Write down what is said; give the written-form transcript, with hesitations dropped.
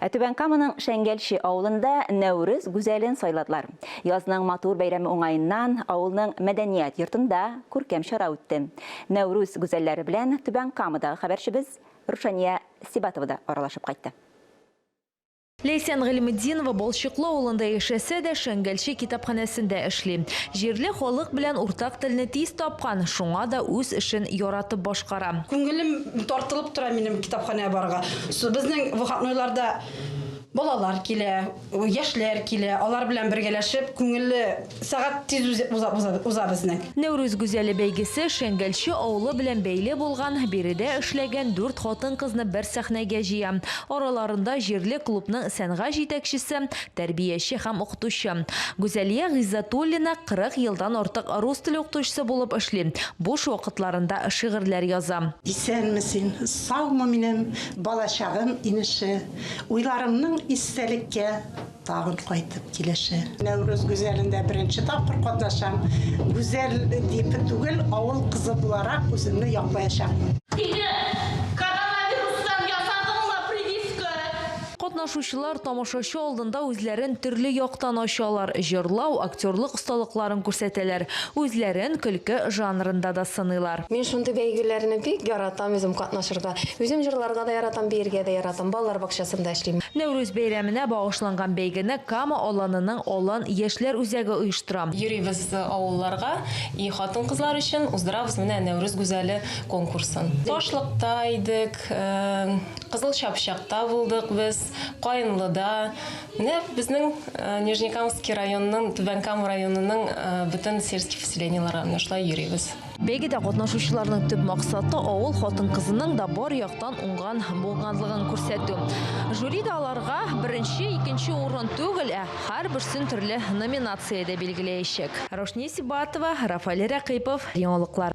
Ә Түбән Каманың Шәңгәлче авылында Нәүрүз гүзәлен сайладылар. Язның матур бәйрәме уңаеннан авылның мәдәният йортында күркәм чара үтте. Нәүрүз гүзәлләре белән Түбән Камадагы хәбәрчебез Рушания Сибатова да аралашып кайтты. Ләйсән Гыйльметдинова Балчыклы авылында яшәсә дә, Шәңгәлче китапханәсендә эшли. Җирле халык белән уртак телне тиз тапкан, шуңа да үз эшен яратып башкара. Күңелем тартылып тора минем китапханәгә барырга. Безнең выходнойларда балалар килә, яшьләр килә, алар белән бергәләшеп күңелле сәгать тиз уза, уза безнең. Нәүрүз гүзәле бәйгесе Шәңгәлче авылы белән бәйле булган, биредә эшләгән дүрт хатын-кызны бер сәхнәгә җыя. Араларында җирле клубның сәнгать җитәкчесе, тәрбияче һәм укытучы. Гүзәлия Гыйззәтуллина 40 елдан артык рус теле укытучысы булып эшли, буш вакытларында шигырьләр яза. Исәнме син, саумы минем балачагым инеше, Уйларымның истәлеккә тагын кайтып килеше. Нәүрүз гүзәлендә беренче тапкыр катнашам. Гүзәл дип түгел, авыл кызы буларак үземне яклаячакмын. Сине коронавирустан ясадыңмы прививка? Катнашучылар тамашачы алдында үзләрен төрле яктан ачалар, җырлау, актерлык осталыкларын күрсәтәләр, үзләрен көлке жанрында да сыныйлар. Мин шундый бәйгеләрне бик яратам үзем катнашырга. Үзем җырларга да яратам, биергә дә яратам. Балалар бакчасында эшлим. Нәүрүз бәйрәменә багышланган бәйгене Кама Аланының Алан яшьләр үзәге оештыра. Йөрибез авылларга и хатын-кызлар өчен уздырабыз менә Нәүрүз гүзәле конкурсын. Ташлыкта идек, Кызыл Чапчакта булдык без, Каенлыда. Менә безнең Нижнекамский районының, Түбән Кама районының бөтен сельский поселениеларга менә шулай йөрибез. Бәйгедә катнашучыларның төп максаты, авыл хатын-кызының да бар яктан уңган булганлыгын күрсәтү. Жюри да аларга беренче, икенче урын түгел, ә һәрберсен төрле номинациядә билгеләячәк. Раушния Сибатова, Рафаэль Рәкыйпов, Яңалыклар.